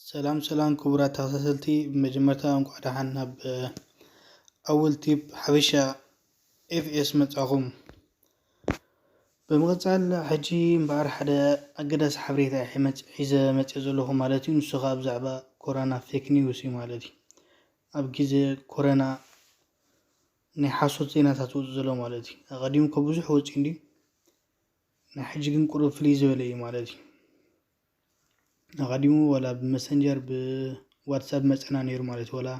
ሰላም ሰላም ክቡራት ተኸታተልቲ፣ ብመጀመርታ እንኳዕ ደሓን ናብ ኣወል ቲፕ ሓበሻ ኤፍ ኤስ መጻኹም። ብምቕጻል ሕጂ እምበኣር ሓደ ኣገዳሲ ሓበሬታ እየ መጽ- ሒዘ መጽእ ዘለኹ ማለት እዩ። ንሱ ኸኣ ብዛዕባ ኮሮና ፌክ ኒውስ እዩ ማለት እዩ። ኣብ ግዜ ኮሮና ናይ ሓሶት ዜናታት ዝወጽእ ዘሎ ማለት እዩ። ኣቐዲሙ እኮ ብዙሕ ወጺኡ እንድዩ፣ ናይ ሕጂ ግን ቁሩብ ፍልይ ዝበለ እዩ ማለት እዩ። ኣቐዲሙ ዋላ ብመሰንጀር ብዋትሳፕ መጸና ነይሩ ማለት እዩ። ዋላ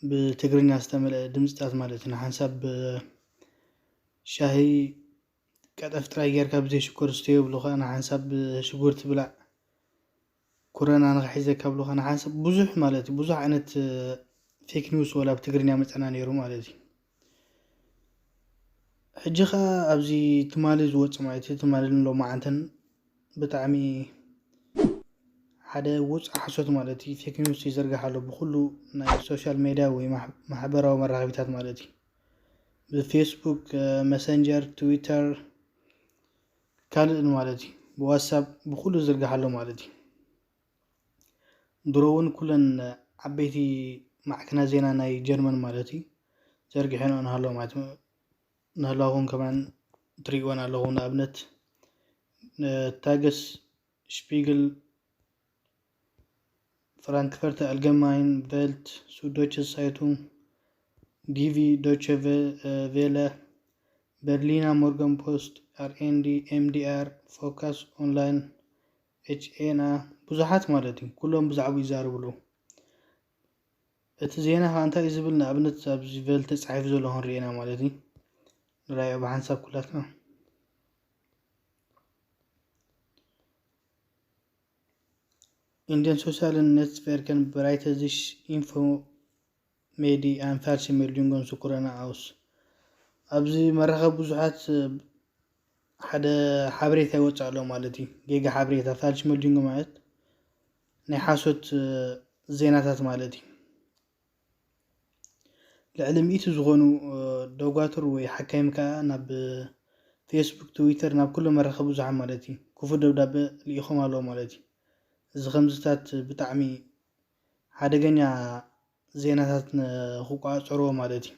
ብትግርኛ ዝተመልአ ድምፅታት ማለት እዩ። ንሓንሳብ ሻሂ ቀጠፍ ጥራይ ጌርካ ብዘይ ሽኮር ስተዮ ይብሉኻ፣ ንሓንሳብ ሽጉርቲ ብላዕ ኮረና ንኽሕዘካ ይብሉኻ፣ ንሓንሳብ ብዙሕ ማለት እዩ። ብዙሕ ዓይነት ፌክ ኒውስ ዋላ ብትግርኛ መጸና ነይሩ ማለት እዩ። ሕጂ ኸኣ ኣብዚ ትማሊ ዝወጽእ ማለት እዩ፣ ትማልን ሎማዓንትን ብጣዕሚ ሓደ ውጹእ ሓሶት ማለት እዩ፣ ፌክ ኒውስ ይዝርጋሕ ኣሎ ብኹሉ ናይ ሶሻል ሜድያ ወይ ማሕ- ማሕበራዊ መራኸቢታት ማለት እዩ። ብፌስቡክ፣ መሰንጀር፣ ትዊተር፣ ካልእን ማለት እዩ፣ ብዋትሳፕ ብኹሉ ይዝርጋሕ ኣሎ ማለት እዩ። ድሮ እውን ኩለን ዓበይቲ ማዕከናት ዜና ናይ ጀርመን ማለት እዩ ዘርጊሐንኦ እናሃለዋ ማለት እዩ። እናሃለዋ እውን ከማን ትርእይወን ኣለኹም። ንኣብነት ታገስ ሽፒግል፣ ፍራንክፈርት ኣልገማይን ቬልት፣ ሱዶች ሳይቱንግ፣ ዲቪ፣ ዶቸ ቬለ፣ በርሊና ሞርገን ፖስት፣ ኣርኤንዲ፣ ኤምዲኣር፣ ፎካስ ኦንላይን፣ ኤችኤንኣ፣ ብዙሓት ማለት እዩ። ኩሎም ብዛዕባኡ ይዛረቡ ኣለዉ። እቲ ዜና ኸዓ እንታይ እዩ ዝብል? ንኣብነት ኣብዚ ቨል ተጻሒፉ ዘሎ ክንርኢ ኢና ማለት እዩ። ንራዮ ብሓንሳብ ኩላትና። In den sozialen Netzwerken breite sich Info Medi an falsche Meldungen zu Corona aus. ኣብዚ መራኸቢ ብዙሓት ሓደ ሓበሬታ ይወፅእ ኣሎ ማለት እዩ። ጌጋ ሓበሬታ፣ ፋልሽ ሜልዲንግ ማለት ናይ ሓሶት ዜናታት ማለት እዩ። ልዕሊ ሚእቲ ዝኾኑ ዶጓትር ወይ ሓካይም ከዓ ናብ ፌስቡክ፣ ትዊተር፣ ናብ ኩሉ መራኸቢ ብዙሓን ማለት እዩ ክፉት ደብዳበ ልኢኾም ኣለዉ ማለት እዩ። እዚ ከምዝታት ብጣዕሚ ሓደገኛ ዜናታት ንክቋፀርዎ ማለት እዩ።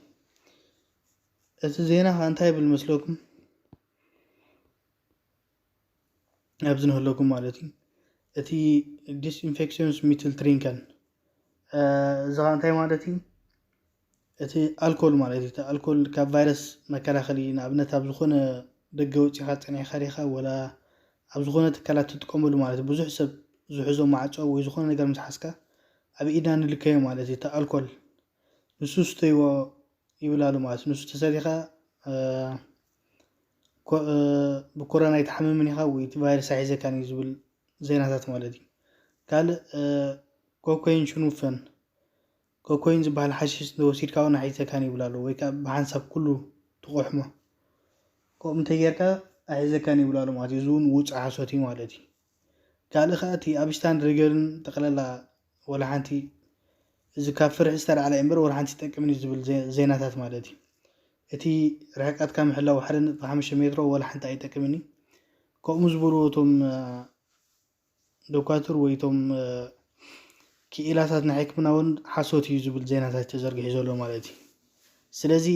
እቲ ዜና ከዓ እንታይ ይብል መስለኩም? ኣብዚ ንህለኩም ማለት እዩ። እቲ ዲስኢንፌክሽንስ ሚትል ትሪንከን እዚ ከዓ እንታይ ማለት እዩ? እቲ ኣልኮል ማለት እዩ። እቲ ኣልኮል ካብ ቫይረስ መከላኸሊ፣ ንኣብነት ኣብ ዝኾነ ደገ ወፂኻ ፀኒሕካ ዲኻ ወላ ኣብ ዝኾነ ትካላት ትጥቀመሉ ማለት እዩ። ብዙሕ ሰብ ዝሕዞ ማዕፆ ወይ ዝኾነ ነገር ምስ ሓዝካ ኣብ ኢድና ንልከዮ ማለት እዩ። እቲ ኣልኮል ንሱ ስተይዎ ይብል ኣሎ ማለት እዩ። ንሱ ተሰቲኻ ብኮሮና ኣይትሓምምን ኢኻ ወይ እቲ ቫይረስ ኣይሒዘካን እዩ ዝብል ዜናታት ማለት እዩ። ካልእ ኮኮይን ሽኑፈን ኮኮይን ዝበሃል ሓሽሽ እንተወሲድካ እውን ኣይሒዘካን ይብል ኣሎ፣ ወይ ከዓ ብሓንሳብ ኩሉ ትቆሕሞ ከምኡ እንተጌርካ ኣይሒዘካን ይብል ኣሎ ማለት እዩ። እዚ እውን ውፁእ ሓሶት እዩ ማለት እዩ። ካልእ ከዓ እቲ ኣብ ሽታን ሪገልን ጠቕለላ ወላ ሓንቲ እዚ ካብ ፍርሒ ዝተላዕለ እምበር ወላ ሓንቲ ይጠቅምን እዩ ዝብል ዜ- ዜናታት ማለት እዩ። እቲ ርሕቀትካ ምሕላው ሓደ ነጥቢ ሓሙሽተ ሜትሮ ወላ ሓንቲ ኣይጠቅምን እዩ። ከምኡ ዝበሉ እቶም ዶኳትር ወይ እቶም ክኢላታት ናይ ሕክምና እውን ሓሶት እዩ ዝብል ዜናታት ተዘርጊሑ ዘሎ ማለት እዩ። ስለዚ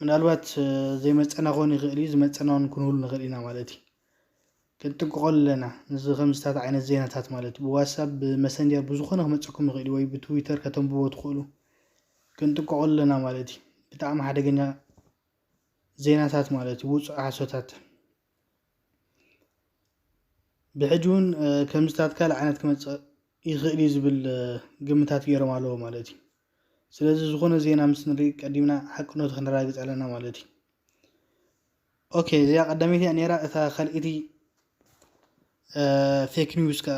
ምናልባት ዘይመፀና ክኾን ይኽእል እዩ፣ ዝመፀና እውን ክንህሉ ንኽእል ኢና ማለት እዩ። ክንጥንቀቐሉ ኣለና። ንዚ ከምዝታት ዓይነት ዜናታት ማለት ብዋትሳፕ ብመሰንጀር ብዝኾነ ክመፀኩም ይኽእል እዩ፣ ወይ ብትዊተር ከተንብቦ ትኽእሉ። ክንጥንቀቐሉ ኣለና ማለት እዩ። ብጣዕሚ ሓደገኛ ዜናታት ማለት እዩ፣ ውፁእ ሓሶታት። ብሕጂ እውን ከምዝታት ካልእ ዓይነት ክመፅእ ይኽእል እዩ ዝብል ግምታት ገይሮም ኣለዎ ማለት እዩ። ስለዚ ዝኾነ ዜና ምስ ንርኢ ቀዲምና ሓቅነቱ ክነረጋግፅ ኣለና ማለት እዩ። ኦኬ፣ እዚኣ ቀዳመይቲ እያ ነይራ። እታ ካልኣይቲ ፌክ ኒውስ ከዓ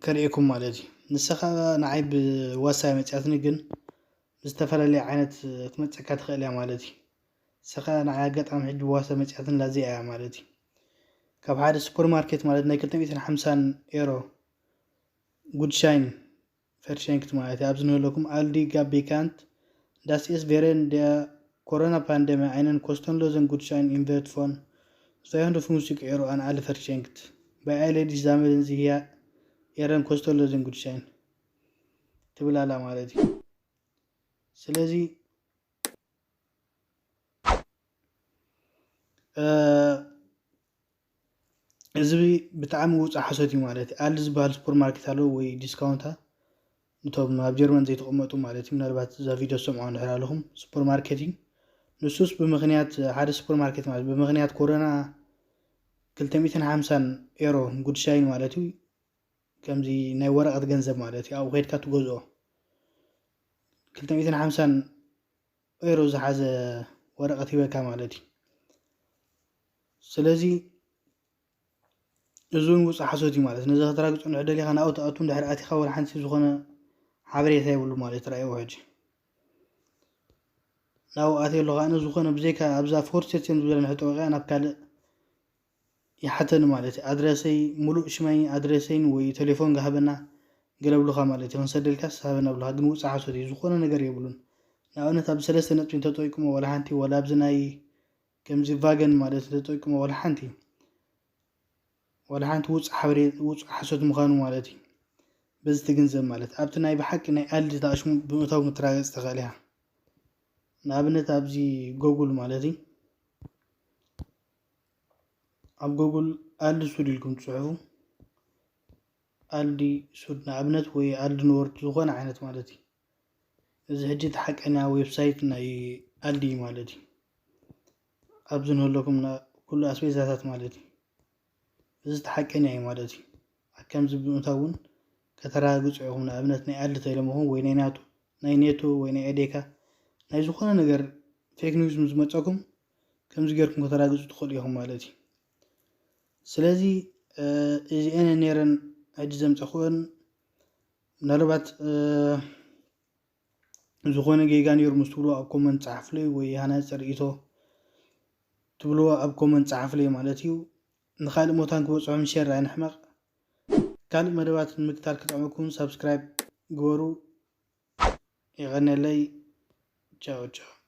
ከርእየኩም ማለት እዩ። ንሳ ከዓ ንዓይ ብዋትሳፕ መፅያትኒ፣ ግን ብዝተፈላለየ ዓይነት ክትመፀካ ትኽእል እያ ማለት እዩ። ንሳ ከዓ ንዓይ ኣጋጣሚ ሕጂ ብዋትሳፕ መፅያትኒ ላዚኣ እያ ማለት እዩ። ካብ ሓደ ሱፐርማርኬት ማለት ናይ ክልተ ሚእትን ሓምሳን ኤሮ ጉድሻይን ፈርሸንክት ማለት እዩ። ኣብዚ ንህለኩም ኣልዲ ጋብ ቤካንት ዳስ ኤስ ቬሬን ዲያ ኮሮና ፓንደሚ ኣይነን ኮስተንሎዘን ጉድሻይን ኢንቨርት ፎን ዛይሆንዶ ፉንግሲክ ኤሮ ኣን ኣለ ፈርሸንክት ባይ ኣይለዲሽ ዛመልን ዝህያ ኤረን ኮስተሎ ዘን ጉድሻይን ትብል ኣላ ማለት እዩ። ስለዚ እዚ ብጣዕሚ ውፃእ ሓሶት እዩ ማለት እዩ። ኣልዲ ዝበሃል ሱፐርማርኬት ኣለዉ ወይ ዲስካውንታ፣ ነቶም ኣብ ጀርመን ዘይተቐመጡ ማለት እዩ። ምናልባት እዛ ቪድዮ ዝሰምዑ እንድሕር ኣለኹም፣ ሱፐርማርኬት እዩ። ንሱስ ብምኽንያት ሓደ ሱፐርማርኬት ማለት ብምኽንያት ኮሮና ክልተ ሚእትን ሓምሳን ኤሮ ጉድሻይን ማለት እዩ። ከምዚ ናይ ወረቐት ገንዘብ ማለት እዩ። ኣብኡ ከይድካ ትገዝኦ ክልተ ሚእትን ሓምሳን ኤሮ ዝሓዘ ወረቐት ሂበካ ማለት እዩ። ስለዚ እዚ እውን ውፃእ ሓሶት እዩ ማለት። ነዚ ከተራግፁ እንድሕር ደሊኻ ናብኡ ትኣቱ እንድሕር ኣቲኻ ወላ ሓንቲ ዝኾነ ሓበሬታ የብሉ ማለት እዩ። ራእይዎ ሕጂ ናብኡ ኣትየ ኣለኹ ኣነ ዝኾነ ብዘይካ ኣብዛ ፎርሴትን ዝበለ ንሕጠወቂያ ናብ ካልእ ይሓተኒ ማለት እዩ። ኣድረሰይ ሙሉእ ሽመይ ኣድረሰይን ወይ ቴሌፎን ጋህበና ገለ ብሉኻ ማለት እዩ። ክንሰደልካስ ሃበና ብሉኻ ግን ውፃእ ሓሶት እዩ። ዝኾነ ነገር የብሉን። ንኣብነት ኣብ ሰለስተ ነጥቢ እንተጠቂሞ ወላ ሓንቲ ወላ ኣብዚ ናይ ከምዚ ቫገን ማለት እንተጠቂሞ ወላ ሓንቲ ወላ ሓንቲ ውፁእ ሓበሬ ውፁእ ሓሶት ምዃኑ ማለት እዩ። በዚ ትግንዘብ ማለት ኣብቲ ናይ ብሓቂ ናይ ኣልዲ ተኣሽሙ ብምእታው ክትረጋገፅ ትኽእል ኢኻ። ንኣብነት ኣብዚ ጎጉል ማለት እዩ ኣብ ጎጉል ኣልዲ ሱድ ኢልኩም ትፅሕፉ ኣልዲ ሱድ ንኣብነት ወይ ኣልዲ ኖርድ ዝኾነ ዓይነት ማለት እዩ። እዚ ሕጂ እቲ ሓቀኛ ዌብሳይት ናይ ኣልዲ ማለት እዩ። ኣብዚ ንህለኩም ኩሉ ኣስቤዛታት ማለት እዩ። እዚ እቲ ሓቀኛ እዩ ማለት እዩ። ኣብ ከምዚ ብምእታው እውን ከተረጋግፁ ኢኹም። ንኣብነት ናይ ኣልዲ ተይለምኹም ወይ ናይ ናቱ ናይ ኔቶ ወይ ናይ ኤዴካ ናይ ዝኾነ ነገር ፌክ ኒውስ ምስ መፀኩም ከምዚ ጌርኩም ከተረጋግፁ ትኽእሉ ኢኹም ማለት እዩ። ስለዚ እዚአን ነይረን ሕጂ ዘምፀኽወን ምናልባት ዝኾነ ጌጋ ነይሩ ምስ ትብልዎ ኣብ ኮመንት ፀሓፍለይ ወይ ሃናፂ ርእይቶ ትብልዎ ኣብ ኮመንት ፀሓፍለይ ማለት እዩ። ንካልእ ሞታን ክበፅሖም ሸር ኣይንሕመቕ። ካልእ መደባት ንምክታል ክጠዕመኩም ሳብስክራይብ ግበሩ። የቐነለይ። ቻው ቻው።